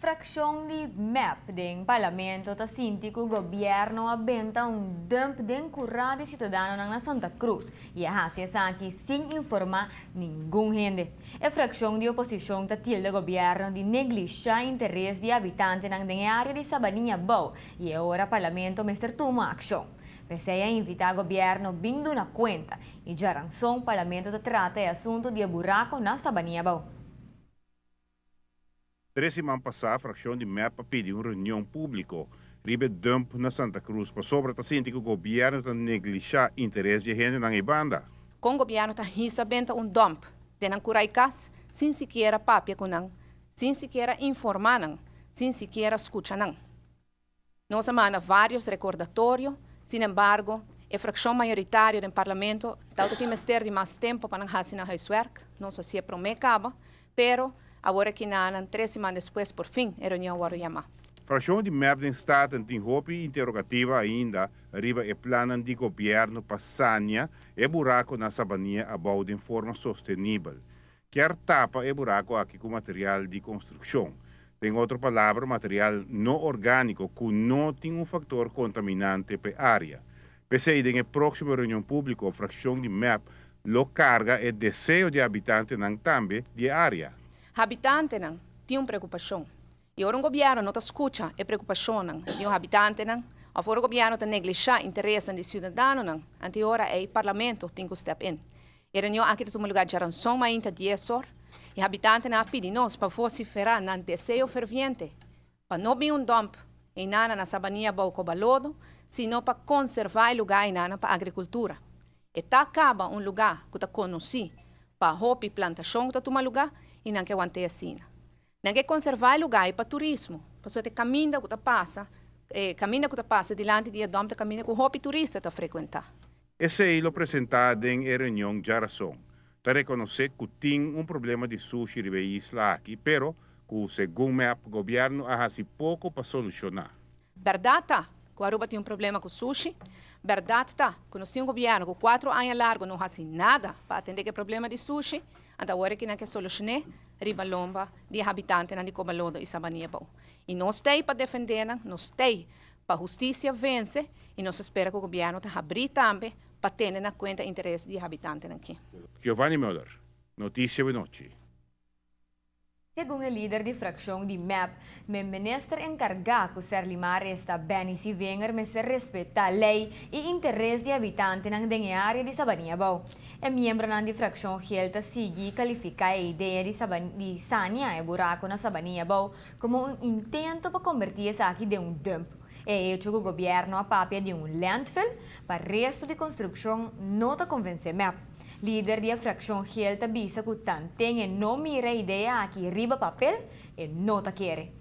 Fraccion di MEP den Parlamento ta sinti cu gobierno a benta un dump den cura di ciudadanonan na Santa Cruz y a haci esaki sin informa ningun hende. E fraccion di oposicion ta tilda gobierno di neglisha interes di habitantenan den e area di Sabanilla Abou y e ora Parlamento mester tuma accion. P'esey a invita gobierno bin duna cuenta y djaranson Parlamento ta trata e asunto di e buraco na Sabanilla Abou. 3 siman pasa, fraccion di MEP a pidi un reunion publico riba e dump na Santa Cruz pasobra ta sinti cu gobierno ta neglisha interes di hende na banda. Con gobierno ta hisa benta un dump den nan cura cas sin sikiera papia cu nan, sin sikiera informa nan, sin sikiera scucha nan. Nos a manda varios recordatorio, sin embargo, e fraccion mayoritario den Parlamento tal tin mester di mas tempo pa nan haci nan huiswerk, nos a haci prome caba, pero awor aki na 3 siman despues por fin e reunion a wordo yama. Fraccion di MEP den Staten tin hopi interrogativa ainda riba e plan di gobierno pa sania e buraco na Sabanilla Abou di forma sostenibel. Kier tapa e buraco aki cu material di construccion. Den otro palabra, material no organico cu no tin un factor contaminante pa e area. P'esey den proximo reunion publico, fraccion di MEP lo carga e deseo di habitantenan tambe di e area. Habitantenan tin un preocupacion. Y ora un gobierno no ta scucha e preocupacion di un habitantenan, of ora gobierno ta neglisha interes di ciudadanonan, anto ora e Parlamento tin cu step in. E reunion aki ta tuma lugar djaranson mainta 10 or, e habitantenan a pidi nos pa vocifera nan deseo ferviente, pa no bin un dump einan na Sabanilla Abou Cobalodo, sino pa conserva e lugar einan pa agricultura. E ta caba un lugar cu ta conoci pa hopi plantacion ta tuma lugar y nan kier want'e asina. Nan kier conserva e lugar pa turismo, pasobra e caminda cu ta pasa dilanti di e dump ta caminda cu hopi turista ta frecuenta. Esey lo presenta den e reunion djaranson. Ta reconoce cu tin un problema di sushi riba e isla aki, pero cu segun MEP, gobierno a haci poco pa soluciona. Berdad ta cu Aruba tin un problema cu sushi. Berdad ta cu nos tin un gobierno cu 4 aña largo no a haci nada pa atende e problema di sushi. Anto awor cu nan kier soluciona riba lomba di habitantenan di Cobalodo y Sabanilla Abou. Y nos t'ey pa defende, nos t'ey pa husticia vence y nos ta spera cu gobierno ta habri tambe pa tene na cuenta interes di habitantenan aki. Giovanni Müller, Noticia di Nochi. Segun e lider di fraccion di MEP, e minister encarga cu Serlimar, esta Benny Sevinger, mester respeta ley y interes di habitantenan den e area di Sabanilla Abou. E miembronan di fraccion geel ta sigui califica e idea di sania e buraco na Sabanilla Abou como un intento pa converti esaki den un dump. E hecho cu gobierno a papia di un landfill pa resto di construccion no ta convence MEP. Lider di fraccion geel ta bisa cu tanten e no mira idea aki riba papel e no ta kere.